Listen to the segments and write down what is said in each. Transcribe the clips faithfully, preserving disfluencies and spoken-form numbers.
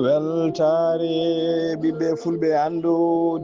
Weltaare ɓiɓɓe fulɓe, anndu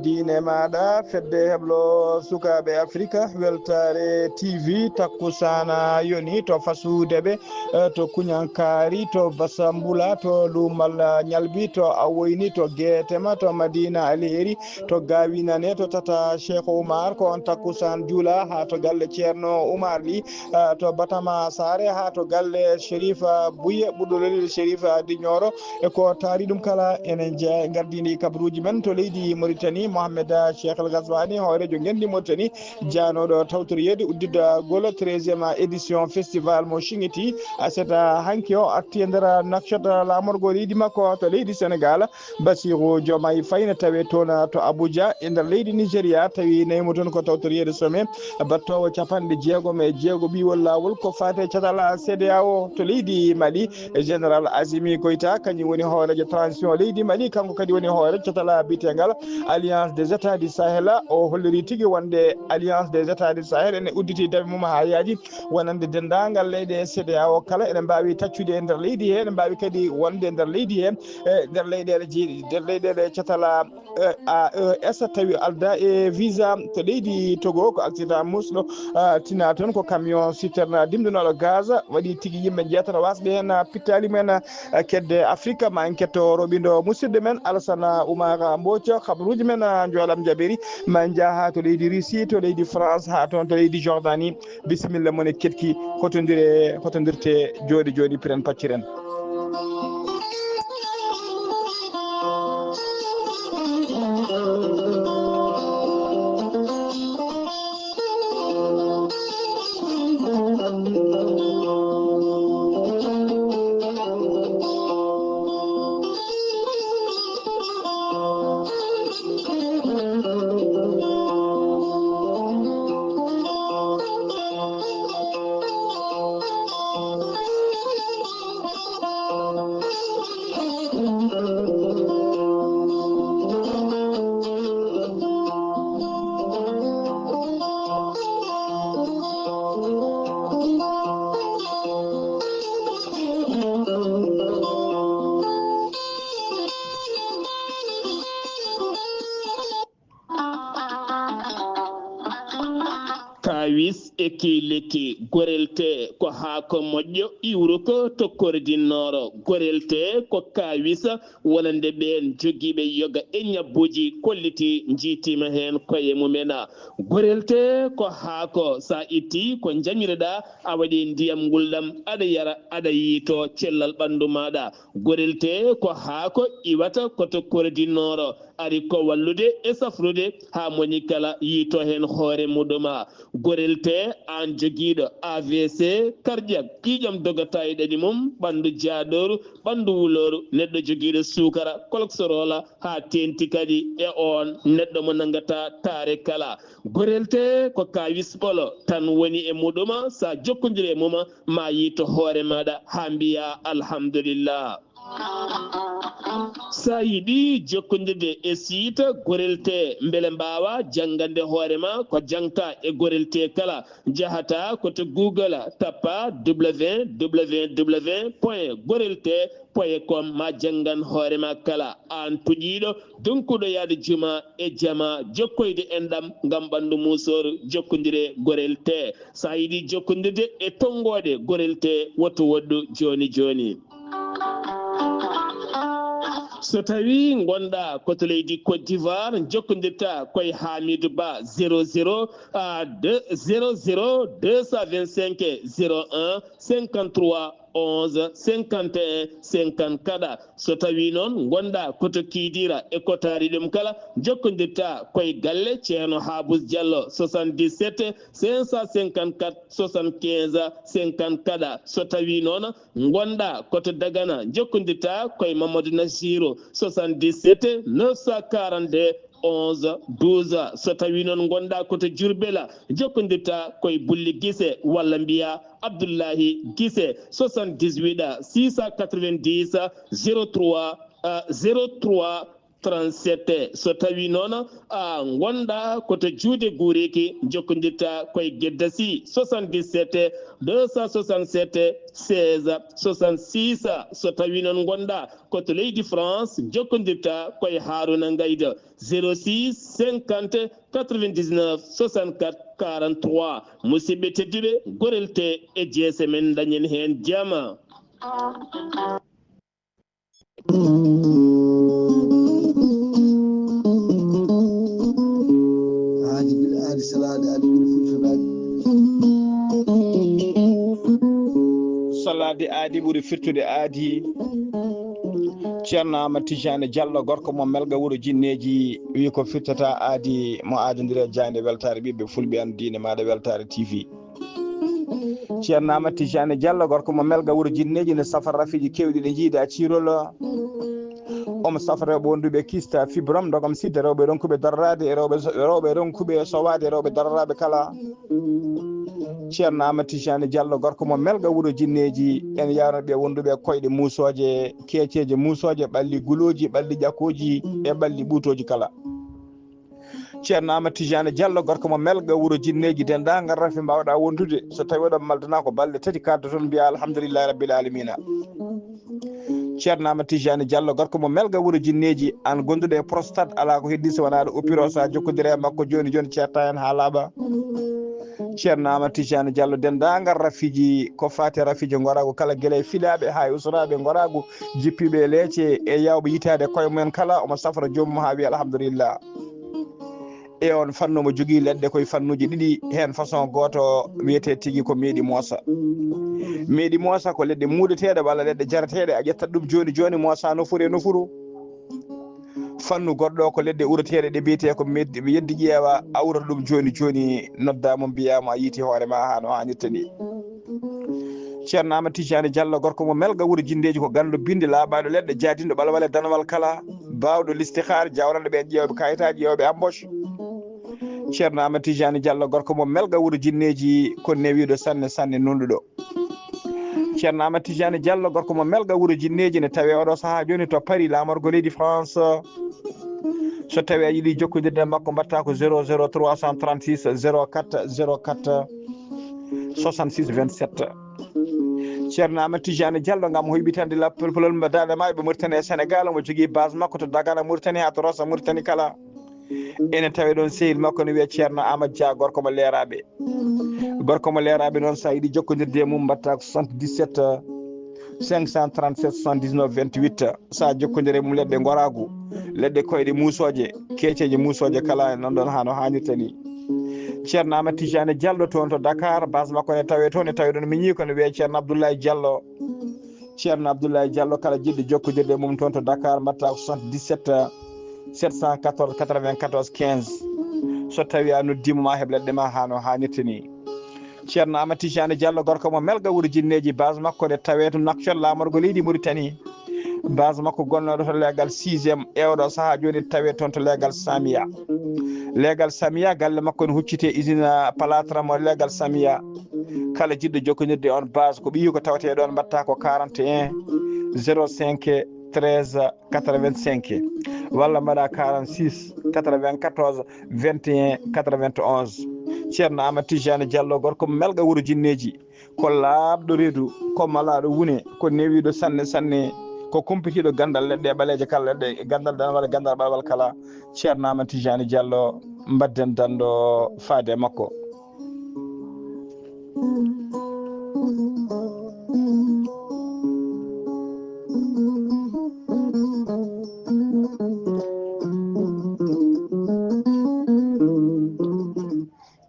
diine maaɗa, fedde heblo sukaaɓe Afrika, weltaare T V takkusana yoni to Fasudeɓe, eh, to Kuñankaari, to Basambula, to Luumal Ñalbi, to Awoyni, to Geetema, to Madina Alheri, to Gawinane, to Tata Cheikh Oumar, ko on takkusan juula haa to galle Ceerno Oumar Ly, eh, to Batama Saare haa to galle Chérif, eh, Bouye, ɓurɗo lolirde Chérif, eh, Diñooro. E ko taari ɗum kala, enen jeya e gardindi kabaruuji men to leydi Mauritanie. Mohamed Cheikh El Ghazouani, hooreejo ngenndi Mauritanie, jaanooɗo tawtoreede udditgol treizième édition festival mo Singiti. Aset hanki o arti e nder nafcata laamorgo leydi makko to leydi Sénégal. Bassirou Diomaye Faye ne tawe toon to Abuja e nder leydi Nigeria, tawi nayi mo toon ko tawtoreede sommet battoowo capanɗe jeegom e jeego ɓiwol laawol ko faati e catal C D A O to leydi Mali. Général Assimi Goïta, kañum woni hooreejo transition leydi Mali, kanko kadi woni hooreejo catal biyeteengal Alliance des États du Sahel. O holliri tigi wonde Alliance des États du Sahel ene udditi daɓɓe mum haa yaaji, wonande denndaangal leyɗe C D A O kala ene mbaawi taccude e nder leydi he, ene mbaawi kadi wonde e nder leydi he, e nder leyɗeele jeeɗiɗi, nder leyɗeele catal, eh, A E S tawi alda e visa to leydi Togo, ko accident musɗo, ah, tina toon ko camion citerne dimɗunooɗo gaz waɗi tigi yimɓe jeetato wasɓe heen, ah, pittaali mumen, ah, kedde Afrika. Ma en ketto roɓindo musidɗo men Alassane Oumar Mbodj, kabaruuji men, ah, njoolam jaɓiri. Ma en njah haa to leydi Russie, to leydi France, haa toon to leydi Jordanie. Bisimilla mon e ketki, hotondire, hotondirte jooɗi jooɗi, piren pacciren. Kaawis e kiiliki. Gorelte ko haako moƴƴo iwruko to kordinnoro. Gorelte ko kaawis wonande ɓeen jogiiɓe yoga e ñabbuuji kolliti, njiitiima heen koye mumen. Gorelte ko haako, so a itti ko njamireɗaa, a waɗi ndiyam ngulɗam, aɗa yara, aɗa yiito cellal ɓanndu maaɗa. Gorelte ko haako iwata ko to kordinnoro. Ari ko wallude e safrude haa moni kala yiito heen hoore muɗum. Gorelte, aan jogiiɗo A V C, cardiaque, ƴiiƴam dogata e ɗaɗi mum, ɓanndu jaadooru, ɓanndu wulooru, neɗɗo jogiiɗo suukara, koloksoroola, haa teenti kadi e oon neɗɗo mo nanngata taare kala. Gorelte ko kaawis ɓolo tan woni e muɗum, so a jokkondiri e mum, ma yiito hoore maaɗa haa mbiya alhamdulillah. So a yiɗi jokkondirde e siita Gorelte, mbele mbaawa janngande hoore ma ko jangta e Gorelte kala, njahata ko to Google, tappa W W W point gorelte point com, ma janngan hoore ma kala. Aan puƴiiɗo, donkuɗo yaade juma e jama, jokkoyde enɗam ngam ɓanndu muusooru, jokkondire Gorelte. So a yiɗi jokkondirde e tonngooɗe Gorelte, woto woɗɗu jooni jooni. So tawi ngonɗa ko to leydi Côte d'Ivoire, jokkondirta koye Hamidou Ba, zéro zéro, ah, deux, zéro zéro deux cent vingt-cinq zéro un cinquante-trois onze cinquante et un cinquante-quatre. So tawi noon ngonɗa ko to Kidira e ko taari ɗum kala, jokkondirta koye galle Ceerno Habous Diallo, soixante-dix-sept cinq cent cinquante-quatre soixante-quinze cinquante-quatre. So tawi noon ngonɗa ko to Dagana, jokkondirta koye Mamadou Nassirou, soixante-dix-sept neuf cent quarante-deux onze douze. So tawii noon ngonɗaa ko to Jurbel, jokkondirta koye Bulli Gise walla mbiya Abdullahi Gise, soixante-dix-huit six cent quatre-vingt-dix zéro trois, euh, zéro trois trente-sept. So tawii noon a ngonɗaa ko to Juude Guureeki, jokkondirta koye Gedda Sy, soixante-dix-sept deux cent soixante-sept seize soixante-six. So tawii noon ngonɗaa ko to leydi France, jokkondirta koye Haaruna Ngayda, zéro six cinquante quatre-vingt-dix-neuf soixante-quatre quarante-trois. Musidɓe tedduɓe, gorel te e jeese men, dañen heen jama. Aadi bil aadi, salaade aadi ɓuri firtude aadi. Salaade aadi ɓuri firtude aadi. Ceerno Amadou Tijani Diallo, gorko mo Melga, wuro Jinneeji, wi ko firtata aadi mo aadondire e jaaynde weltaare ɓiɓɓe fulɓe, an diine maaɗa weltaare T V. Ceerno Amadou Tijani Diallo, gorko mo Melga, wuro Jinneeji, ne safra rafiiji keewɗi ɗi njiida ciirol. Omo safra rewɓe wonduɓe kista, fibrome, ndogam sidde, rewɓe ronkuɓe darraade, e rewɓe, rewɓe ronkuɓe sowaade, e rewɓe darraaɓe kala. Ceerno Amadou Tijani Diallo, gorko mo Melga, wuro Jinneeji, en yaarno ɓe wonduɓe koyɗe muusooje, keeceeje muusooje, ɓalli gulooji, ɓalli ƴakooji, e ɓalli ɓuutooji kala. Ceerno Amadou Tijani Diallo, gorko mo Melga, wuro Jinneeji, denndaangal rafi mbaawɗaa wondude. So tawii oɗon maldana ko balɗe tati kaaddoton, mbiya alhamdulillahi rabbil alamina. Ceerno Amadou Tijani Diallo, gorko mo Melga, wuro Jinneeji, aan gonduɗo e prostate, alaa ko heddi so wonaa ɗo opération, jokkondiraa e makko jooni jooni, ceertaa heen haa laaɓa. Ceerno Amadou Tijani Diallo, denndaangal rafiiji, ko faati e rafiiji ngoraagu kala, gila e filaaɓe haa e usuraaɓe ngoraagu, jippiiɓe e leece e yaawɓe yitaade koye mumen kala, omo safra joomum haa wiya alhamdulillah. E oon fannu, omo jogii leɗɗe koye fannuuji ɗiɗi, heen façon gooto wiyetee tigi ko meeɗi moosa. Meeɗi moosa ko leɗɗe muuɗeteeɗe walla leɗɗe jarateeɗe, a ƴettat ɗum jooni jooni, moosa nofuru e nofuru. Fannu goɗɗo ko leɗɗe ureteeɗe ɗe mbiyetee ko med-, yeddi ƴeewa, a urata ɗum jooni jooni, noddaa mo, mbiyaa mo a yiiti hoore ma haa no haanirta ni. Ceerno Amadou Tijani Diallo, gorko mo Melga, wuro Jinneeji, ko ganndo binndi, laaɓaaɗo leɗɗe, jaadinɗo ɓalwale danwal kala, baawɗo listihaar, jawranɗo ɓeen ƴeewɓe kayitaaji, ƴeewɓe ambosh. Ceerno Amadou Tijani Diallo, gorko mo Melga, wuro Jinneeji, ko newiiɗo sanne sanne, nunɗuɗo. Ceerno Amadou Tijani Diallo, gorko mo Melga, wuro Jinneeji, ne tawee oɗo sahaa jooni to Paris, laamorgo leydi France. So tawii a yiɗi jokkondirde e makko, mbaɗtaa ko zéro zéro trois cent trente-six zéro quatre zéro quatre soixante-six vingt-sept. Ceerno Amadou Tijani Diallo, ngam hoyɓitande lappol polol mo daande maayo ɓe Mauritanie e Sénégal, omo jogii base makko to Dagana Mauritanie haa to Rosso Mauritanie kala. Ene tawee ɗoon sehil makko ne wiyee Ceerno Amadou Dia, gorko mo Leeraaɓe. Gorko mo Leeraaɓe noon, so a yiɗi jokkondirde e mum, mbaɗtaa ko soixante-dix-sept cinq cent trente-sept soixante-dix-neuf vingt-huit. So a jokkondire e mum leɗɗe ngoraagu, leɗɗe koyɗe muusooje, keeceeje muusooje kala, e noon ɗoon haa no haanirta ni. Ceerno Amadou Tijani Diallo toon to Dakar, base makko ne tawee toon, e tawee ɗoon miñii ko ne wiyee Ceerno Abdoulaye Diallo. Ceerno Abdoulaye Diallo, kala jiɗɗo jokkondirde e mum toon to Dakar, mbaɗtaa ko soixante-dix-sept sept cent quatorze quatre-vingt-quatorze quinze. So tawii a noddiima, ma heɓ leɗɗe ma haa no haanirta ni. Ceerno Amadou Tijani Diallo, gorko mo Melga, wuro Jinneeji, base makko ne tawee to Nouakchott, laamorgo leydi Mauritanie. Base makko gonnooɗo to leegal sixième, e oɗo sahaa jooni tawee toon to leegal Samia. Leegal Samia, galle makko ne huccitee usine plâtre mo leegal Samia. Kala jiɗɗo jokkondirde on base, ko ɓiyi ko tawetee ɗoon, mbaɗtaa ko quarante et un zéro cinq treize quatre-vingt-cinq, walla mbaɗa quarante-six quatre-vingt-quatorze vingt et un quatre-vingt-onze. Ceerno Amadou Tijani Diallo, gorko mo Melga, wuro Jinneeji, ko laaɓɗo reedu, ko malaaɗo wune, ko newiiɗo sanne sanne, ko kumpitiiɗo ganndal leɗɗe ɓaleeje kala, leɗɗe ganndal danwal, ganndal ɓalwal kala. Ceerno Amadou Tijani Diallo, mbadden danndo faade e makko.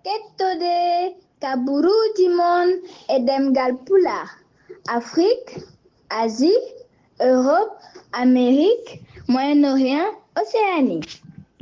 Kettode kaburuuji mon e ɗemngal Pulaar, Afrik, Asi, Erop, Amerik, Moyen-Orient, Oseani.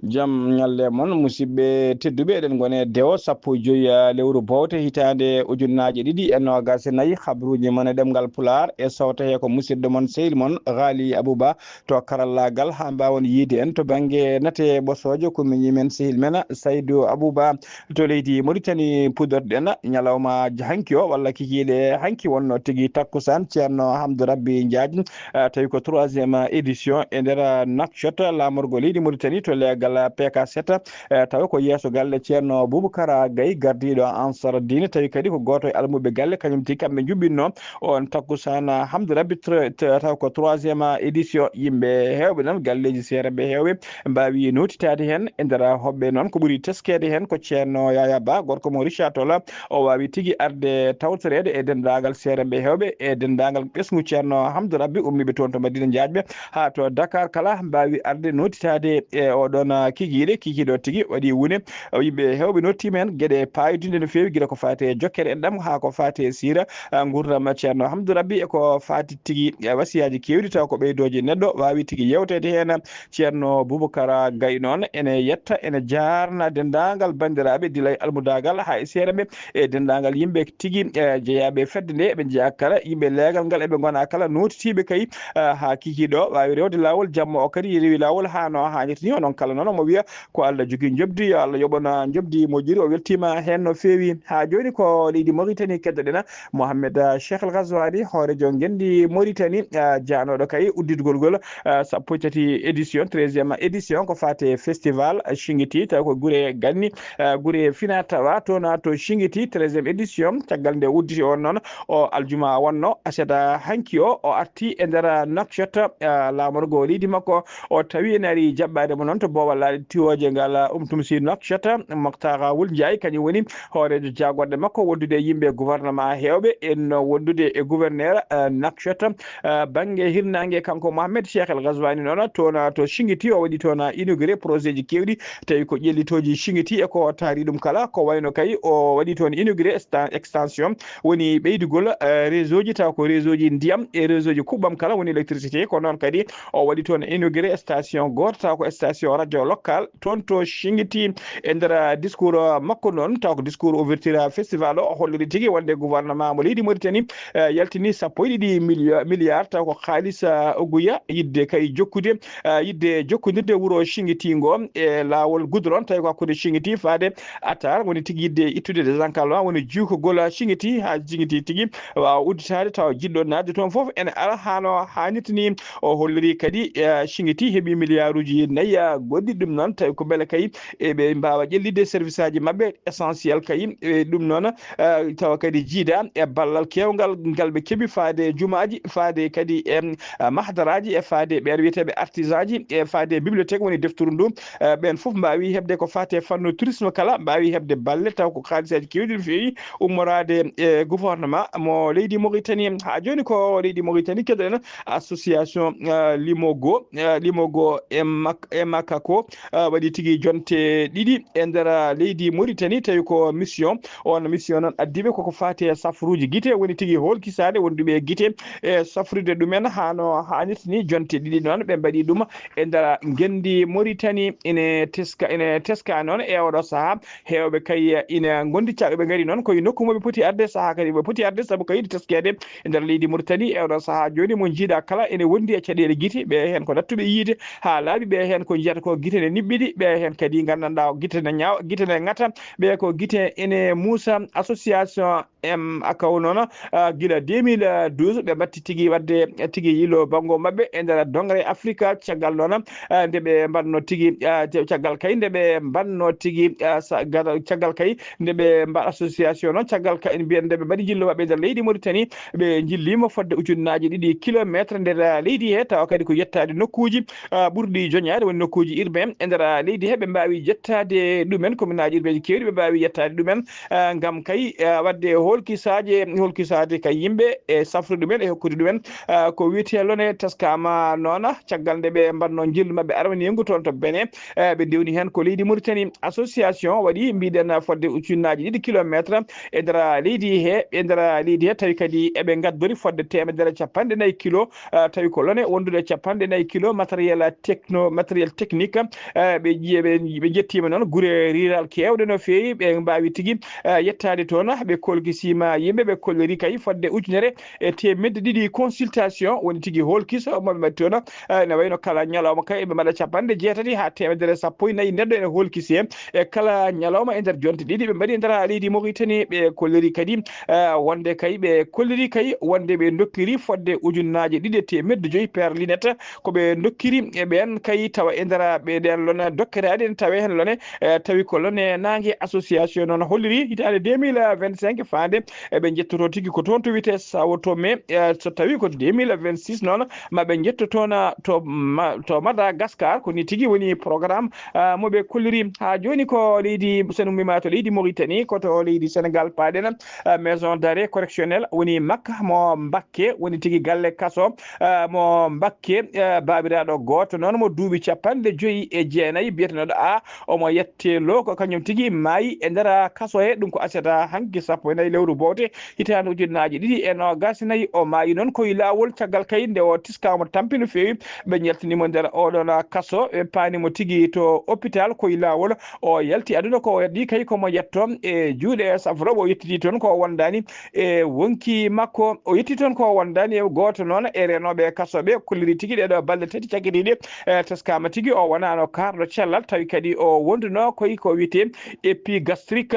Jam ñalle mon, musidɓe tedduɓe, eɗen ngone dewo sappo e joyi, ah, lewru bowte hitaande ujunnaaje ɗiɗi e noogas e nayi. Habruuji mon e ɗemngal Pulaar e sowta he ko musidɗo mon, sehil mon, Ghali Abouba, to karallaagal, haa mbaawon yiide en to bannge nate ɓosoojo, ko miñi men, sehil men, Saydou Abouba. To leydi Mauritanie puɗorɗen ñalawma hanki o, walla kikiiɗe hanki, wonno tigi takkusaan, Ceerno Hamdou Rabbi Njaaj, ah, tawi ko troisième édition e nder, ah, Nouakchott, laamorgo leydi Mauritanie to leegal P K sept, eh, tawi ko yeeso galle Ceerno Boubacara Gaye, gardiiɗo Ansar Diine, tawi kadi ko gooto e almuɓe galle, kañum tigi kamɓe njuɓɓinno on takkusaan, ah, Hamdou Rabbi tre-, te-, taw ko troisième édition. Yimɓe heewɓe noon, galleeji seereɓe heewɓe mbaawi nootitaade heen. E nder hoɓɓe noon, ko ɓuri teskeede heen ko Ceerno Yaya Ba, gorko mo Richard Toll, o waawi tigi arde tawtoreede e denndaangal seereɓe heewɓe e denndaangal ɓesngu Ceerno Hamdou Rabbi, ummiiɓe toon to Madina Njaajɓe haa to Dakar kala, mbaawi arde nootitaade e oɗoon, ah, kikiiɗe. Kikiiɗo tigi waɗi wune, yimɓe heewɓe nottiima heen geɗe paayodinɗe no feewi, gila ko faati e jokkere enɗam haa ko faati e siira, ah, nguurndam Ceerno Hamdou Rabbi, e ko faati tigi, eh, wasiyaaji keewɗi, taw ko ɓeydooje neɗɗo waawi tigi yeewteede heen. Ceerno Boubacara Gaye noon ene yetta, ene jaarna denndaangal banndiraaɓe, gila e almudaagal haa e seereɓe, e denndaangal yimɓe tigi, eh, jeyaaɓe e fedde nde, eɓe njeyaa kala, yimɓe leegal ngal eɓe ngona kala nootitiiɓe kay, eh, haa kikiiɗo waawi rewde laawol, jamma o kadi rewi laawol haa no haanirta ni. Onon kala noon omo wiya, ko Allah jogii njoɓdi, yo Allah yoɓan njoɓdi moƴƴiri. O weltiima heen no feewi. Haa jooni ko leydi Mauritanie keddoɗen Mohamed, ah, Cheikh El Ghazouani, hooreejo ngenndi Mauritanie, ah, jaanooɗo kay udditgol ngol, ah, sappo e tati édition, treizième édition, ko faati e festival, ah, Shingiti, tawi ko gure ganni, ah, gure fina tawa toon, ah, to Shingiti, treizième édition. Caggal nde udditi on noon, o aljuma wonno, aset hanki o, o arti e nder, ah, Nouakchott, ah, laamorgo leydi makko. O tawi ene ari jaɓɓaade mo noon to boowal laaɗe tiwooje ngal, ah, Umtumsi Nouakchott, Moctar Wul Ndiaye, kañum woni hooreejo jaagorɗe makko, wondude e yimɓe gouvernement heewɓe, en wondude e gouverneur, eh, Nouakchott, eh, bannge hirnaange, kanko Mohamed Cheikh El Ghazouani noon, toon to Shingiti, o waɗi toon inauguré projet ji keewɗi, tawi ko ƴellitooji Shingiti e ko taari ɗum kala, ko wayno kay o waɗi toon inauguré sta-, extension, woni ɓeydugol, eh, réseau ji, taw ko réseau ji ndiyam e réseau ji kuɓɓam kala, woni électricité, ko noon kadi o waɗi toon inauguré station gooto, taw ko station radio locale, toon to Shingiti. E nder, ah, discours, ah, makko noon, taw ko discours ouverture, ah, festival o, o holliri tigi wonde gouvernement mo leydi Mauritanie, eh, yaltini sappo e ɗiɗi milio-, milliard, taw ko kaalis, ah, oguya, yidde kay jokkude, ah, yidde jokkondirde wuro Shingiti ngo e laawol goudron, tawi ko hakkunde Shingiti faade Atar, woni tigi yidde ittude désenclavement, woni juukogol Shingiti haa Shingiti tigi waawa udditaade, tawa jiɗɗo naatde toon fof ene ara haa no haanirta ni. O holliri kadi, eh, Shingiti heɓi miliyaaruuji nayi, eh, goɗɗi. Ɗum noon, tawi ko mbele kay eɓe mbaawa ƴellitde service aji maɓɓe essentiel kay, e ɗum noon, eh, tawa kadi jiida e ballal keewngal ngal ɓe keɓi faade jumaaji, faade kadi e, eh, mahdaraaji, e faade ɓeen wiyeteeɓe artisan ji, e faade bibliothèque woni deftoru ndu. Eh, ɓeen fof mbaawi heɓde ko faati e fannu tourisme kala, mbaawi heɓde balle, taw ko kaalisaji keewɗi no feewi ummoraade e gouvernement mo leydi Mauritanie. Haa jooni ko leydi Mauritanie keɗoɗen association, eh, Limogo, eh, Limogo e Mak-, e Makako, eh, waɗi tigi jonte ɗiɗi e nder leydi Mauritanie, tawi ko mission. On mission noon addiɓe koko faati e safruuji gite, woni tigi holkisaade wonduɓe e gite e safrude ɗumen haa no haanirta ni. Jonte ɗiɗi noon ɓe mbaɗi ɗum e nder ngenndi Mauritanie. Ine teska, ine teska noon e oɗo sahaa. Heewɓe kay ina ngondi caggal, ɓe ngari noon ko e nokku mo ɓe poti arde, sahaa kadi ɓe poti arde, sabu kaydi teskeede e nder leydi Mauritanie e oɗo sahaa jooni mo njiiɗa kala ene wondi e caɗeele gite, ɓe heen ko nattuɓe yiide haa laaɓi, ɓe heen ko njiyata ko gite ne niɓɓiɗi, ɓe heen kadi nganndanɗaa gite ne ñaawa, gite ne ŋata, ɓe ko gite ene muusa. Association M A K O noon, ah, gila deux mille douze, ɓe mbatti tigi waɗde tigi yilo banngo maɓɓe e nder dongre Afrika. Caggal noon, ah, nde ɓe mbaɗno tigi, ah, te-, caggal kay nde ɓe mbaɗno tigi, ah, sa-, gada-, caggal kay nde ɓe mbaɗ association noon, caggal kay mbiyen nde ɓe mbaɗi njillu maɓɓe e nder leydi Mauritanie, ɓe njilliima fodde ujunnaaji ɗiɗi kilometre nder, ah, leydi he, tawa kadi ko yettaade nokkuuji, ah, ɓurɗi joñaade, woni nokkuuji urbain e nder, ah, leydi he, ɓe mbaawi yettaade ɗumen, commune aji urbain ji keewɗi, ɓe mbaawi yettaade ɗumen, ah, ngam kay, ah, waɗde holkisaaji e holkisaade ka yimɓe e safrude ɗumen e hokkude ɗumen, ah, ko wiyetee lone. Teskaama noona caggal nde ɓe mbaɗnoo njillu maɓɓe armaniigu toon to Benin, eh, ɓe ndewni heen ko leydi Mauritanie. Association waɗi, mbiɗen, fodde ujunnaaji ɗiɗi kilometre e nder leydi he, e nder leydi he, tawi kadi eɓe ngaddori fodde teemedere capanɗe nayi kilo, eh, tawi ko lone wondude capanɗe nayi kilo, matériel techno, matériel technique, eh, ɓe ƴi-, ɓe, ɓe njettiima noon gure rural keewɗe no feewi, ɓe mbaawi tigi, eh, yettaade toon, ɓe kolkisiima yimɓe, ɓe kolliri kay fodde ujunere e teemedde ɗiɗi consultation, woni tigi holkiso mo ɓe mbaɗi toon, eh, ene wayno kala ñalawma kay eɓe mbaɗa capanɗe jeetati haa teemedere sappo e nayi neɗɗo ene holkisi e, e kala ñalawma e nder jonte ɗiɗi ɓe mbaɗi e nder leydi Mauritanie, ɓe kolliri kadi, eh, wonde kay ɓe kolliri kay wonde ɓe dokkiri fodde ujunnaaje ɗiɗi e teemedde joyi paire lunette ko ɓe dokkiri e ɓeen kay tawa e nder ɓe ɗeen lone dokkereeɗe ene tawe heen lone, eh, tawi ko lone naange. Association noon holliri hitaande deux mille vingt-cinq faande eɓe njettoto tigi ko toon to wiyetee Sao Tomé, eh, so tawi ko deux mille vingt-six noon ma ɓe njetto toon, ah, to ma-, to Madagascar, ko ni tigi woni programme, ah, mo ɓe kolliri. Haa jooni ko leydi, so en ummiima to leydi Mauritanie, ko to leydi Sénégal paaɗen, ah, maison d'arrêt correctionnel woni Makka mo Mbakke, woni tigi galle kaso, ah, mo Mbakke, ah, baabiraaɗo gooto noon mo duuɓi capanɗe joyi e jeenayi, biyetenooɗo A, omo yettee lo ko kañum tigi maayi e nder kaso he. Ɗum ko aset hanki sappo e nayi lewru bowte hitaande ujunnaaji ɗiɗi e noogaas e nayi. O maayi noon ko e laawol, caggal kay nde o tiskaama tampi no feewi. Ɓe njaltini mo nder oɗon kaso, ɓe paani mo tigi to hôpital ko e laawol. O yalti aduna ko o waɗi kay ko mo yetto e juuɗe safrooɓe. O yettiti toon ko o wondaani e wonki makko. O yetti toon ko o wondaani e gooto noon e reenooɓe kaso ɓe. Kolliri tigi ɗeeɗo balɗe tati cakkitiiɗe, e, teskaama tigi o wonaano kaarɗo cellal, tawi kadi o wonduno koy ko wiyetee épigastrique.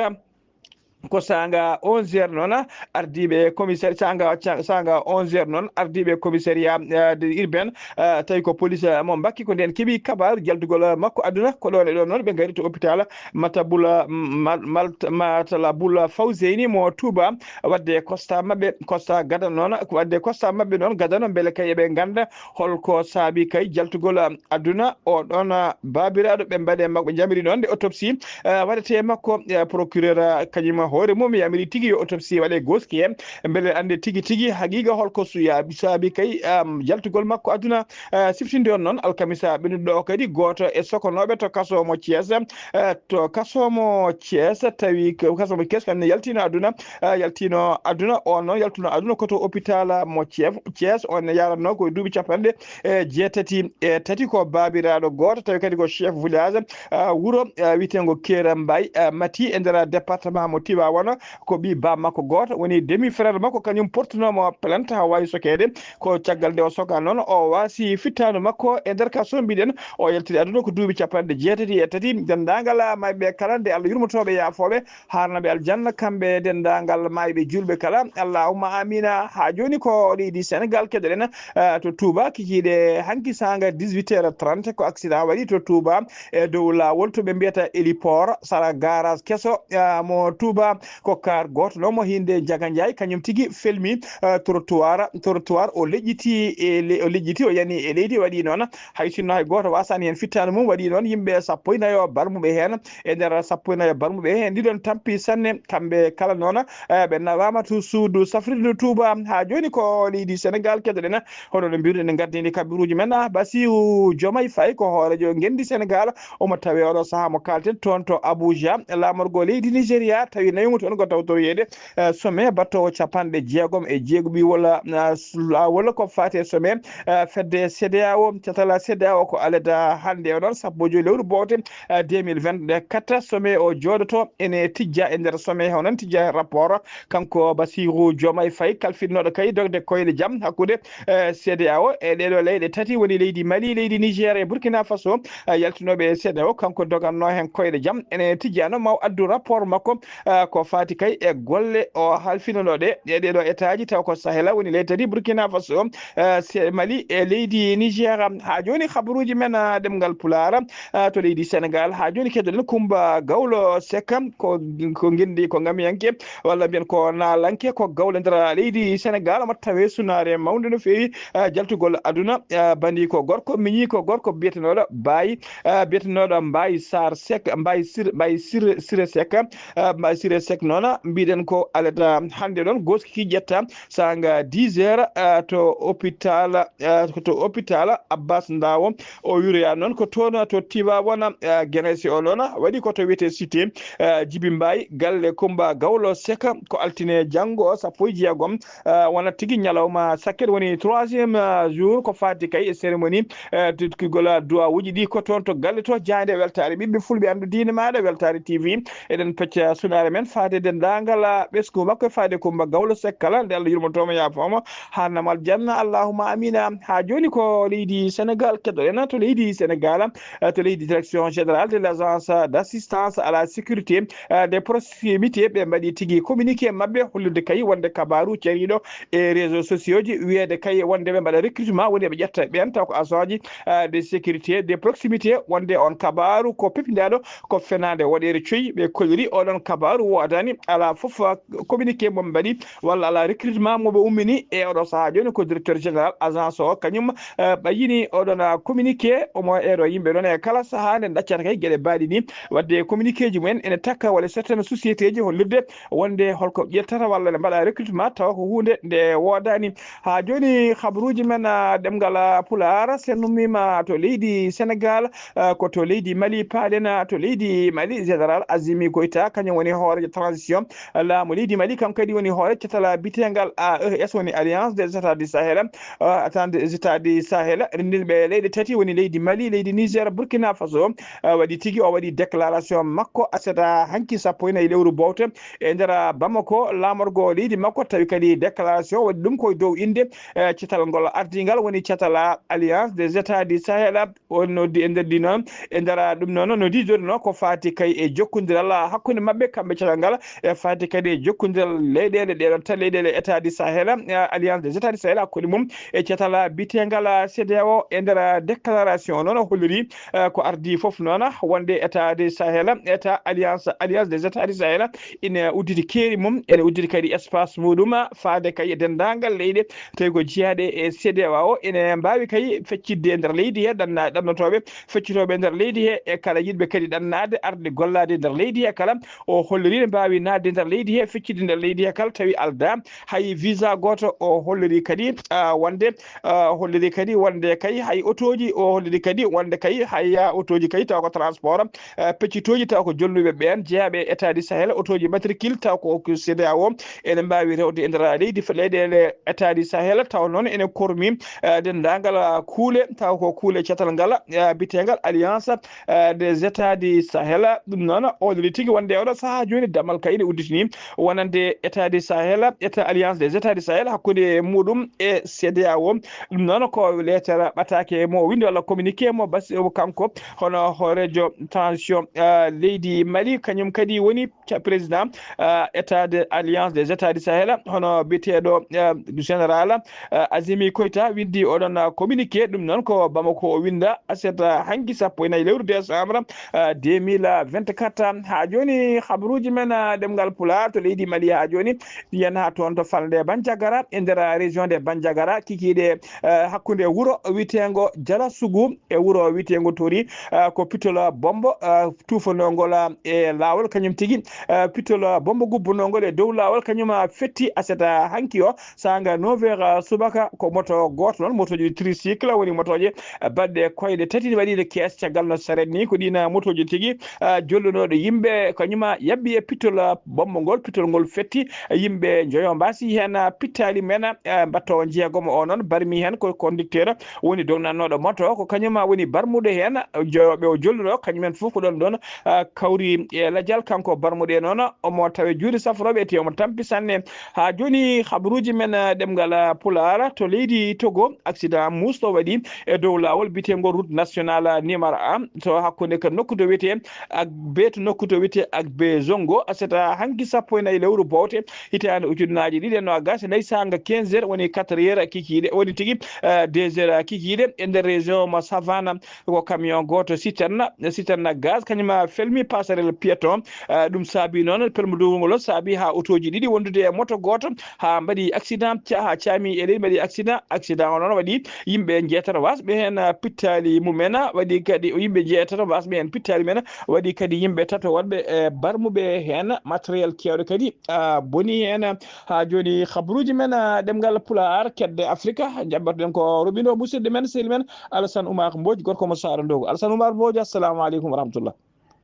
Ko saanga onze heures noon, ardiiɓe commissaire, saanga, saanga onze heures noon, ardiiɓe commissariat, eh, de urbain, eh, tawi ko police, eh, mo Mbakki, ko ndeen keɓi kabaaru jaltugol, eh, makko aduna. Ko ɗoon e ɗoon noon ɓe ngari to hôpital Matabula, Mal-, Mal-, Matalabula Fawzeyni mo Touba, waɗde constat maɓɓe, constat gadano noon, ko waɗde constat maɓɓe noon gadano mbele kay eɓe ngannda holko saabi kay jaltugol, um, aduna o ɗoon, uh, baabiraaɗo. Ɓe mbaɗe makko, ɓe njamiri noon nde autopsie, uh, waɗetee makko, uh, procureur, uh, kañum hoore mum yamiri tigi yo autopsie waɗe gooski he, mbele annde tigi tigi haqiiqa holko su-, ya-, saabi kay, um, jaltugol makko aduna. Uh, siftinde on noon alkamisa ɓennuɗo o kadi gooto e sokonooɓe to kaso mo Thiès, uh, to kaso mo Thiès, tawi ko kaso mo Thiès kam ne yaltino aduna, uh, yaltino aduna, on noon yaltuno aduna ko to hôpital mo Thiès, Thiès, on ne yaranno ko e duuɓi capanɗe e jeetati e tati. Ko baabiraaɗo gooto, tawi kadi ko chef village, ah, wuro, ah, wiyeteengo Kera Mbay, ah, Mati e nder département mo Tivaouane. Ko ɓii baam makko gooto, woni demi frère makko, kañum portunoomo plainte haa waawi sokeede. Ko caggal nde o soka noon, o waasi fittaandu makko e nder ka sombiɗen. O yaltiri aduna ko duuɓi capanɗe jeetati e tati. Denndaangal maayɓe kala, nde Allah yurmotooɓe, yaafooɓe, haarnaɓe aljanna, kamɓe e denndaangal maayɓe juulɓe kala. Allahumma amina. Haa jooni ko leydi Senegal keɗoɗen, eh, to Touba, kikiiɗe hanki saanga dix-huit heures trente, ko accident waɗi to Touba e dow laawol to ɓe mbiyata héliport, sara garage keso, eh, mo Touba. Ko kaar gooto ɗo mo hiinde Njaga Njaay, kañum tigi felmi, eh, trottoir, trottoir o leƴƴiti e le-, o leƴƴiti, o yani e leydi, waɗi noon. Hay sinno hay gooto wasaani heen fittaandu mum, waɗi noon yimɓe sappo e nayo barmuɓe heen. E nder sappo e nayo barmuɓe heen, ɗiɗon tampi sanne. Kamɓe kala noon, eh, ɓe nawaama to suudu safrirdu Touba. Haa jooni ko leydi Senegal keɗoɗen. Hono no mbiruɗen, en ngardiindi kabiruuji men. Ah, Basiru Jomay Fay ko hooreejo ngenndi Senegal. Omo tawee oɗo sahaa mo kaalten toon to Abuja, laamorgo leydi Nigeria, tawi nawi mo toon ko tawtoroyeede, eh, sommet battoowo capanɗe jeegom e jeeguɓi walla, ah, s-, laawol ko faati e sommet, eh, fedde CEDEAO. Catal CEDEAO ko alada hannde o noon, sappo e joy lewru bowte, eh, deux mille vingt-quatre. Sommet o jooɗoto ene tijja e nder sommet o noon, tijja e rapport. Kanko Basiru Jomay Fay, kalfinnoɗo kay dogde koyɗe jam hakkunde, eh, CEDEAO e ɗeɗo leyɗe tati, woni leydi Mali, leydi Niger e Burkina Faso, eh, yaltinooɓe e CEDEAO, kanko doganno heen koyɗe jam. Ene tijjano maw addu rapport makko, eh, ko faati kay e golle o halfinoɗo ɗe, e ɗeɗo etaaji, taw ko Sahela woni leydi tati, Burkina Faso, eh, se-, Mali e leydi Niger. Haa jooni habaruuji men, eh, ɗemngal Pulaar, eh, to leydi Senegal. Haa jooni keɗoɗen Kumba Gawlo Sek, ko, ko ngenndi, ko ngamiyanke, walla mbiyen ko naalanke, ko gawle nder leydi Senegal, omo tawee sunaare mawnde no feewi, eh, jaltugol aduna, eh, bandi ko gorko, miñi ko gorko, biyetenooɗo Baye, eh, biyetenooɗo Mbaye Sarr Seck, Mbaye Sir-, Mbaye Sir-, Siré Seck, eh, Mbaye Siré Sek noon, mbiɗen ko alata hannde ɗon, gooski ki ƴetta saanga dix heures, ah, to hôpital, ah, ko to hôpital Abbas Ndawo. O wiroya noon ko toon to Tivaouane, ah, Genese o noon waɗi ko to wiyetee Cité, ah, Jibi Mbaye, galle Kumba Gawlo Sek, ko altine janngo sappo e jeegom, ah, wona tigi ñalawma sakket woni troisième, ah, jour ko faati kay e cérémonie, ah, tutkigol duwawuuji ɗi ko toon to galle to. Jaayde weltaare ɓiɓɓe fulɓe anndu diine maaɗa, Weltaare T V. Eɗen pecca sunaare men faade denndaangal, ah, ɓesngu makko e faade Kumba Gawlo Sek kala, nde Allah yurmotooma yaafooma, haa namal janna, allahumma amina. Haa jooni ko leydi Senegaal, keɗoɗen to leydi Senegaal, ah, to leydi Direction Générale de l'Agence d'Assistance à la Sécurité, ah, de Proximité, ɓe mbaɗi tigi communiqué maɓɓe hollirde kay wonde kabaaru cariiɗo e réseaux sociaux ji, wiyeede kay wonde ɓe mbaɗa recrutement, woni ɓe ƴetta ɓeen taw ko agent ji, ah, de sécurité de proximité, wonde on kabaaru ko pepindaaɗo, ko fenaande woɗeere coyi. Ɓe kolliri oɗon kabaaru woodani, alaa fof, ah, communiqué mo ɓe mbaɗi walla alaa recrutement mo ɓe ummini e oɗo sahaa jooni. Ko directeur général agence o, kañum, ah, ɓayyini oɗon, ah, communiqué, omo eero yimɓe ɗon e kala sahaa nde daccata kay geɗe baaɗi ni, wadde communiqué ji mumen ene takka walla certaines société ji hollirde wonde holko ƴettata walla ne mbaɗa recrutement tawa ko huunde nde woodaani. Haa jooni, habaruuji men, ah, ɗemngal, ah, Pulaar, sen ummiima to leydi Senegaal, ah, ko to leydi Mali paaɗen, ah, to leydi Mali, Général Azimi Goïta, kañum woni hooreejo transition, ah, laamu leydi Mali, kanko kadi woni hoore catal, ah, biteengal A E S, woni Alliance des États du Sahel, ah, Attente des États du Sahel, renndinɓe leyɗe tati woni leydi Mali, leydi Niger, Burkina Faso, ah, waɗi tigi, o waɗi déclaration makko aset hanki sappo e nayi lewru bowte e nder Bamako, laamorgo leydi makko, tawi kadi déclaration waɗi ɗum ko e dow innde, eh, catal ngol ardingal woni catal Alliance des États du Sahel. O noddi e nder ɗi noon, e nder ɗum noon no diidori noon ko faati kay e jokkondiral hakkunde maɓɓe kamɓe catal ngal, e faati kadi e jokkondiral leyɗeele ɗeɗon tan, leyɗeele État du Sahel, eh, Alliance des États du Sahel hakkunde mum e catal bitengal C D A O. E nder déclaration noon o holliri, eh, ko ardii fof noon wonde État du Sahel, État Alliance, Alliance des États du Sahel ina udditi keeri mum, ene udditi kadi espace muɗum faade kay e denndaangal leyɗe tawi ko jeyaaɗe e C D A O, ene mbaawi kay feccitde e nder leydi he ɗanna-, ɗannotooɓe, feccitooɓe e nder leydi he e kala yiɗɓe kadi ɗannaade arde gollaade e nder leydi he kala. O holliri ne mbaawi naatde e nder leydi he, feccitde e nder leydi he kala tawi aldaa hay visa gooto. O holliri kadi, ah, wonde, ah, holliri kadi wonde kay hay otooji, o holliri kadi wonde kay hay, ah, otooji kay taw ko transport, eh, peccitooji taw ko jolnuɓe ɓeen, jeyaaɓe e État du Sahel, otooji matricule taw ko, ko C D A O ene mbaawi rewde e nder leydi, fe-, leyɗeele État du Sahel, taw noon ene kormi, eh, denndaangal, ah, kuule, taw ko kuule catal ngal, eh, biteegal Alliance, eh, des États du Sahel. Ɗum noon, o holliri tigi wonde oɗo sahaa jooni damal kay ene udditini wonande État du Sahel, État Alliance des États du Sahel hakkunde muɗum e C D A O. Ɗum noon ko leetar ɓataake mo o winndi walla communiqué mo basi o kanko, hono hooreejo transition, ah, leydi Mali, kañum kadi woni ca-, président, ah, État de Alliance des États du Sahel, hono biyeteeɗo, ah, général, ah, Azimi Koita winndi oɗon, ah, communiqué. Ɗum noon ko Bamako o winnda aset, ah, hanki sappo e nayi lewru décembre, ah, deux mille vingt-quatre. Haa jooni habaruuji men, ah, ɗemngal Pulaar to leydi Mali haa jooni, yen haa toon to falnde Bandiagara, e nder région de Bandiagara, kikiiɗe, eh, hakkunde wuro wiyeteengo Jala Sugu e wuro wiyeteengo Tori, eh, ko pitol bombo, eh, tuufanongol, eh, e laawol, kañum tigi, eh, pitol bombo gubbunongol e dow laawol, kañum, eh, fetti aset hanki o, saanga neuf heures, eh, subaka, ko moto gooto noon, motooji tricycle, woni motooje, eh, baɗɗe koyɗe tati, waɗiiɗe kees caggal no saret ni, ko ɗiin, eh, motooji tigi, eh, jollunooɗo yimɓe, kañum, eh, yabbi e pitol, eh, bombo ngol, pitol ngol fetti, yimɓe njoyo mbasi heen, pittaali men, eh, mbattoowo jeegomo o noon barmi heen ko conducteur woni dognannooɗo moto, ko kañum woni barmuɗo heen, joyoɓe o jolluɗo, kañum en fof ko ɗon ɗon, eh, kawri e lajal. Kanko barmuɗo e noon omo tawe juuɗe safrooɓe, ete omo tampi sanne. Haa jooni habaruuji men, eh, ɗemngal, eh, Pulaar to leydi Togo, accident muusɗo waɗi e dow laawol biyeteengol route nationale numéro un to hakkunde ko nokku to wiyetee Ak B to nokku to wiyetee Ak B Zongo, aset hanki sappo e nayi lewru bowte, hitaande ujunnaaji ɗiɗi e noogaas e nayi, saanga quinze heures woni quatre heures kikiiɗe, woni tigi, eh, deux heures kikiiɗe, e nder région mo Savane, ko camion gooto citerne, citerne gaz, kañum felmi passerelle piéton. Eh, ɗum saabi noon, pelmudugol ngol saabi haa otooji ɗiɗi wondude e moto gooto, haa mbaɗi accident, ca-, haa caami e leydi, mbaɗi accident. Accident o noon waɗi yimɓe njeetato wasɓe heen, ah, pittaali mumen, waɗi kadi yimɓe njeetato wasɓe heen pittaali men, waɗi kadi yimɓe tato wonɓe, eh, barmuɓe heen matériel keewɗo kadi, ah, boni heen. Haa jooni, habruuji men, ah, ɗemngal Pulaar, kedde Afrika, njaɓɓorɗen ko roɓindo musidɗo men, sehil men, Alassane Oumar Mbodj, gorko mo Saara Ndogo. Alassane Oumar Mbodj, assalamu aleykum wa rahmatullah.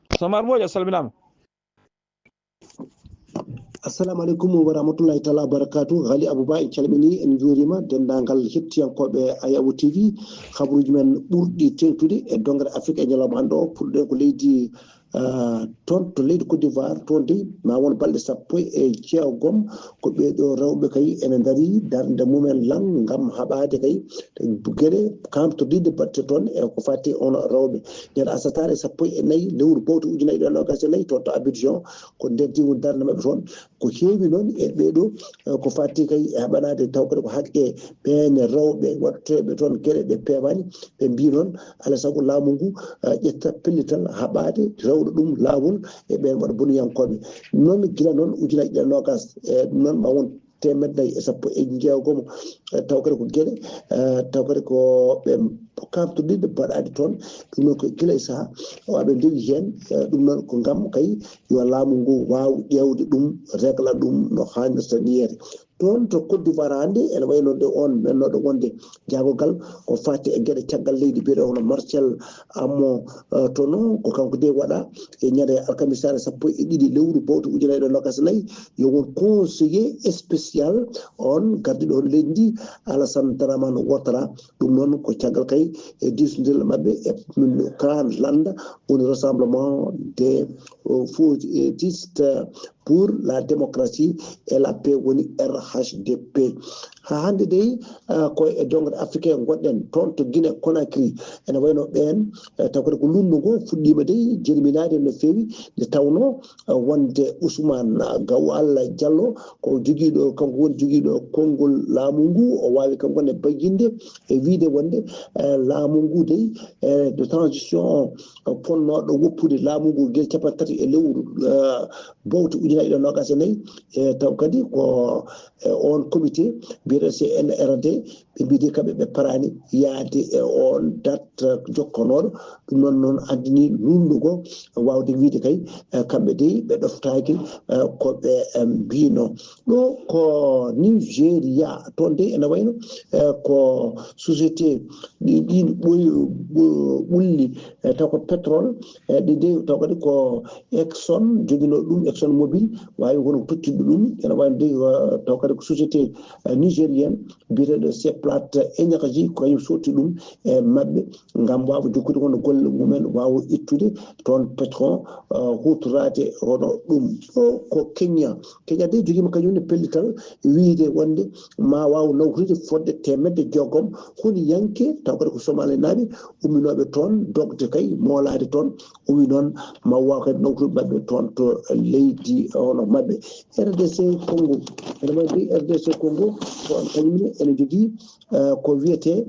Alassane Oumar Mbodj, a salminaama. Assalamu aleykum wa rahmatullahi taala wa barakatuh. Ghali Abouba, en calminii, en njuuriima denndaangal hettiyankooɓe Ayawu T V. Habruuji men ɓurɗi teeŋtude e dongre Afrique e ñalawma hannde o, puɗɗen ko leydi, ah, toon to leydi Côte d'Ivoire. Toon dey, ma won balɗe sappo e jeegom ko ɓee ɗoo rewɓe kay ene ndarii darnde mumen lan ngam haɓaade kay geɗe kaamtorɗiiɗe baɗte toon e ko fati on rewɓe. Nder asataare sappo e nayi lewru bowte ujunaaji ɗiɗi e noogaas e nayi toon to Abidjan, ko nder diiwaan darnde maɓɓe toon. Ko heewi noon e ɓee ɗoo, eh, ko fati kay e haɓanaade taw kadi ko haqqe ɓeen rewɓe waɗteeɓe toon geɗe ɗe peewaani. Ɓe mbii noon, alaa sago laamu ngu, eh, ƴetta pellital haɓaade rewɗo ɗum laawol e ɓeen waɗa bonuyankooɓe. Noon gila noon ujunaaji ɗiɗi e noogaas, eh, ɗum noon ma won teemedde nayi e sappo e jeegom, eh, taw kadi ko geɗe, eh, taw kadi ko ɓe kaamtorɗiiɗe baɗaɗe toon. Ɗum noon ko gila e sahaa o aɓe ndewi heen, eh, ɗum noon ko ngam kay yo laamu ngu waaw ƴeewde ɗum, regla ɗum no haanirta ni yeede. Toon to Côte d'Ivoire hannde ene wayi no nde on mennooɗo wonde jaagogal ko fati e geɗe caggal leydi biyeteeɗo hono Marcel Amo, eh, Tono, ko kanko de waɗa e ñande alkamisaare sappo e ɗiɗi lewru bowte ujunaaji ɗiɗi e noogaas e nayi, yo won conseiller spécial on gardiiɗo hono leydi ndi, Alassane Dramane Ouattara. Ɗum noon ko caggal kay e diisondiral maɓɓe e kan lannda woni Rassemblement des, euh, Fouettistes pour la Démocratie et la Paix, woni R H D P. Haa hannde dey, ah, ko e dongre africain ngonɗen toon to Guinée Conakry. Ene wayno ɓeen, eh, taw kadi ko lunndu ngo fuɗɗiima dey jerminaade no feewi, nde tawnoo, eh, wonde Ousmane Gaw Allah Diallo ko jogiiɗo, kanko woni jogiiɗo konngol laamu ngu, o waawi kanko ne bayyinde e wiyde wonde, eh, laamu ngu dey, eh, de transition, eh, fonnooɗo woppude laamu ngu gila cappanɗe tati e lewru, eh, bowte ujunaaji ɗiɗi e noogaas e nayi, eh, taw kadi ko, eh, on comité biyeteeɗo C N R D, ɓe mbii de kamɓe ɓe paraani yaade e on date jokkonooɗo. Ɗum noon, noon anndini luulndo ngo, waawde wiyde kay, eh, kamɓe dey ɓe ɗoftaaki, eh, ko ɓe, eh, mbiino. Ɗo ko Nigeria, toon dey ene wayno, eh, ko société ɗi, ɗin ɓoy-, ɓo-, ɓulli, eh, taw ko pétrole, eh, ɗi dey taw kadi ko Exxon joginoo ɗum, Exxon Mobil, waawi kono tottiɗo ɗum, ene wayno dey, eh, taw kadi ko société, eh, nigérienne, biyeteeɗo Seplat Energy, ko kañum sotti ɗum e maɓɓe, ngam waawa jokkude kono golle mumen, waawa ittude toon pétrole, eh, huutoraade hono ɗum. Ɗo ko Kenya. Kenya de jogiima kañum ne pellital wiyde wonde ma waaw nawtude fodde teemedde jeegom huniyanke, taw kadi ko Somalinaaɓe umminooɓe toon, dogde kay moolaade toon. O wi noon ma waaw kadi nawtude maɓɓe toon to leydi hono maɓɓe. R D C Congo, ene waɗi R D C Congo, ko kamɓe ne ene njogii, eh, ko wiyetee,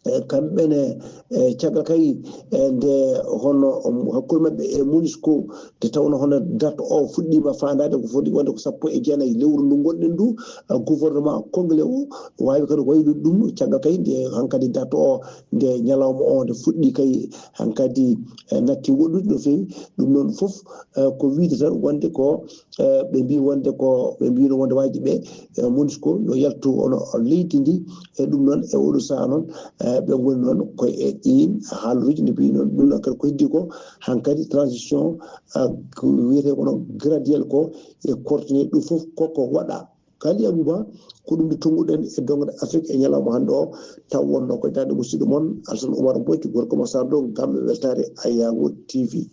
eh, kamɓe ne, eh, caggal kay, eh, nde hono, um, hakkunde maɓɓe e MONUSCO, nde tawno hono date o fuɗɗiima faandaade ko foti wonde ko sappo e jeenayi lewru ndu ngonɗen ndu, eh, gouvernement congolais o waawi kadi waylude ɗum caggal kay nde hankadi date o, nde ñalawma o nde fuɗɗi kay hankadi, eh, natti woɗɗude no feewi. Ɗum noon fof, eh, ko wiyde tan wonde ko, eh, ɓe mbii wonde ko, ɓe mbiino wonde waaji ɓe, eh, MONUSCO yo yaltu hono leydi ndi. E ɗum noon e oɗo sahaa noon, eh, ɓe ngoni noon ko e ɗiin haaluuji no mbii noon. Ɗum noon kadi ko heddi ko hankadi transition, eh, ko wiyetee kono graduel ko e coordonné ɗum fof koko waɗa. Kali Abouba, ko ɗum nde tonnguɗen e dongre Afrique e ñalawma hannde o, taw wonno ko daande musidɗo mon Alassane Oumar Mbodj, gorko mo Sarr Dow, ngam weltaare Ayawu T V.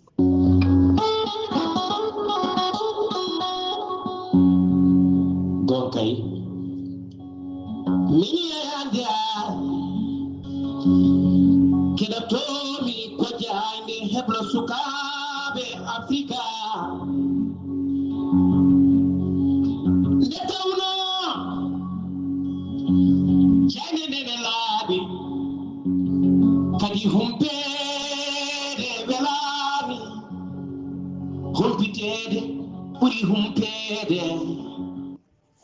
Gonkay. Min yahande a keɗotomi ko jaayde heblo sukaaɓe Afrika. Nde tawno jaayde nde ne laaɓi, kadi humpeede welaani, humpiteede ɓuri humpeede.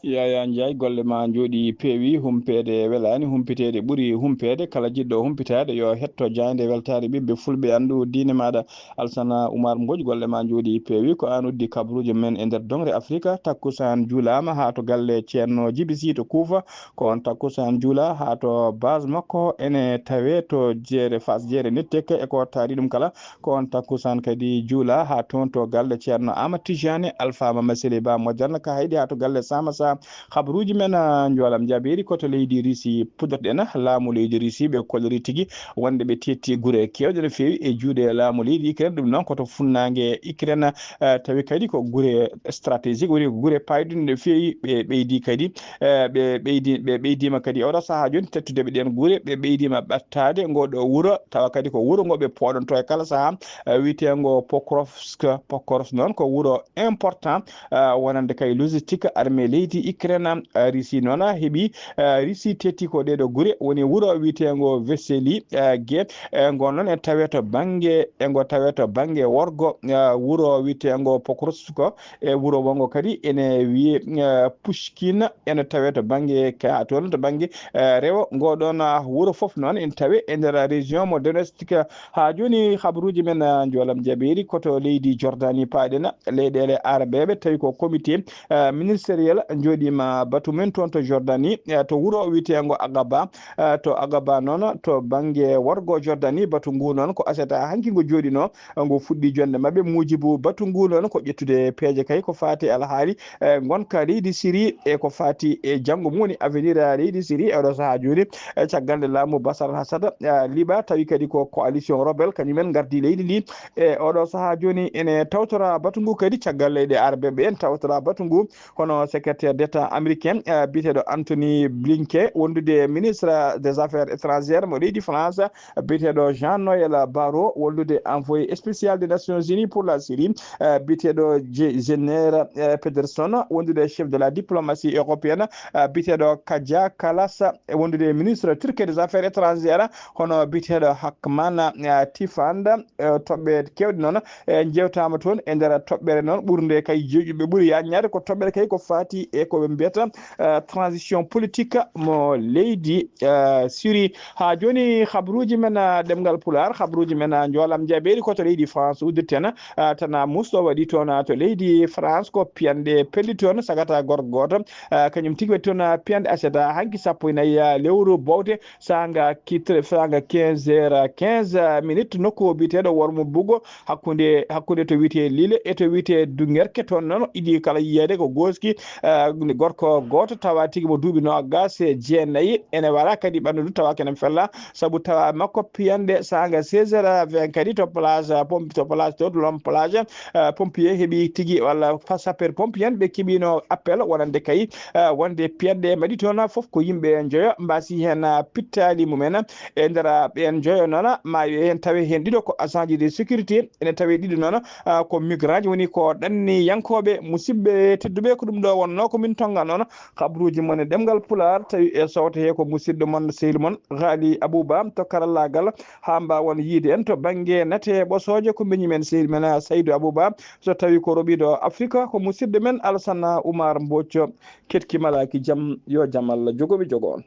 Yaya Ndiaye, golle ma njooɗi peewi, humpeede welaani, humpiteede ɓuri humpeede. Kala jiɗɗo humpitaade yo hetto jaaynde weltaare ɓiɓɓe fulɓe, anndu diine maaɗa. Alsana Oumar Mbodj, golle ma njooɗi peewi, ko aan uddi kabruujo men e nder doŋre Afrika. Takkusaan juulaama haa to galle Ceerno Jibi Sy to Kuufa, ko on takkusaan juula haa to base makko ene tawee to jeere Fass Jeere Nettek e ko taari ɗum kala. Ko on takkusaan kadi juula haa toon to galle Ceerno Aamadu Tijaani Alfaa Mama Sele Ba Mojanna ka hayɗi haa to galle Samasa. Habaruuji men, ah, njoolam jaabeeri ko to leydi Risi puɗɗotoɗen. Laamu leydi Risi ɓe kolliri tigi wonde ɓe teetti gure keewɗe no feewi e juuɗe laamu leydi Ukraine. Ɗum noon ko to funnaange Ukraine, ah, tawi kadi ko gure stratégique, woni ko gure payɗunɗe no feewi. Ɓe ɓeydi kadi, eh, ɓe ɓeydi, ɓe ɓeydiima kadi e oɗo sahaa jooni teettude ɓe ɗeen gure, ɓe ɓeydiima ɓattaade ngoo ɗoo wuro, tawa kadi ko wuro ngo ɓe pooɗonto e kala sahaa, eh, wiyeteengo Pokrovsk. Pokrovsk noon ko wuro important, eh, wonande kay logistique armée leydi Ukraine. Eh, Russie noon heɓi, eh, Russie teetti ko ɗee ɗoo gure, woni wuro wiyeteengo Vesely, eh, G, eh, ngo noon e tawee to bannge, e ngo tawee to bannge worgo, eh, wuro wiyeteengo Pokrovsk, e wuro wongo kadi ene wiyee, eh, Pushkin, ene tawee to bannge ka, toon to bannge, eh, rewo. Ngo ɗoon, ah, wuro fof noon ene tawee e nder région mo Donetsk. Haa jooni habaruuji men, ah, njoolam jaabeeri ko to leydi Jordanie paaɗen, leyɗeele Arabeeɓe, tawi ko comité, eh, ministériel njooɗiima batu men toon to Jordanie, eh, to wuro wiyeteengo Aqaba, eh, to Aqaba noon to bannge worgo Jordanie. Batu ngu noon ko aset hanki ngo jooɗinoo, ngu fuɗɗi jonnde maɓɓe. Muujibu batu ngu noon ko ƴettude peeje kay ko faati e alhaali, eh, ngonka leydi Siri e ko faati e janngo mum woni avenir, eh, leydi Siri e oɗo sahaa jooni, eh, caggal nde laamu Bashar al-Assad, eh, liɓaa, tawi kadi ko coalition rebelle kañum en ngardi leydi ndi. E oɗo sahaa jooni ene tawtora batu ngu kadi caggal leyɗe Arabeeɓe en tawtora batu ngu. Kono secrétaire d'État américain, eh, biyeteeɗo Anthony Blinken, wondude ministre des Affaires étrangères mo leydi France, biyeteeɗo Jean-Noël Barrot, wondude envoyé spécial des Nations Unies pour la Syrie, eh, biyeteeɗo Ge-, Gener, eh, Pedersen, wondude chef de la diplomatie européenne, eh, biyeteeɗo Kaja Kallas, e wondude ministre turc des Affaires étrangères, hono biyeteeɗo Hakman, eh, Tifand, eh, toɓɓe keewɗe noon, eh, njewtaama toon e nder toɓɓere noon ɓurnde kay joƴƴuɓe ɓuri yaajnaade ko toɓɓere kay ko faati e ko ɓe mbiyata, eh, transition politique mo leydi, eh, Syrie. Haa jooni, habaruuji men, ah, ɗemngal Pulaar, habaruuji men, ah, njoolam jaabeeri ko to leydi France uddirten, ah, tana musɗo waɗi toon, ah, to leydi France ko piyanɗe pelli toon, sagata gorko gooto, ah, kañum tigi waɗi toon, ah, piyanɗe aset, ah, hanki sappo e nayi, ah, lewru bowte, saanga kitre, saanga quinze heures, ah, quinze minutes, nokku o biyeteeɗo Wormo Bugo, hakkunde, hakkunde to wiyetee Lille e to wiyetee Dunkerque. Toon noon, idii kala yiyeede ko gooski, eh, gorko gooto tawa tigi mo duuɓi noogaas e jeenayi, ene wara kadi ɓanndu ndu tawa kene fella, sabu tawa makko piyanɗe saanga seize heures vingt kadi to plage, eh, pompi, to plage, to Lom plage, eh, pompier heɓi tigi walla fa-, sapeur pompier en ɓe keɓino appel wonande kay, eh, wonde piyanɗe mbaɗi toon fof ko yimɓe njoyo mbasi heen, eh, pittaali mumen e nder, eh, ɓeen njoyo noon, ma heen tawe heen ɗiɗo ko agent ji de sécurité, ene tawi ɗiɗo noon, ah, ko migrant ji, woni ko ɗanniyankooɓe. Musidɓe tedduɓe, ko ɗum ɗo wonnoo ko min tonnganoon kabaruuji mon e ɗemngal Pulaar, tawi e sowto he ko musidɗo mon, sehil mon, Ghali Abouba, to karallaagal, haa mbaawon yiyde en to bannge nate ɓosooje, ko mbeñi men, sehil men, ah, Saydou Abouba, so tawi ko roɓiiɗo Afrika, ko musidɗo men Alsana Oumar Mbocco. Ketki malaaki jam, yo jam Allah jogo mi jogo on.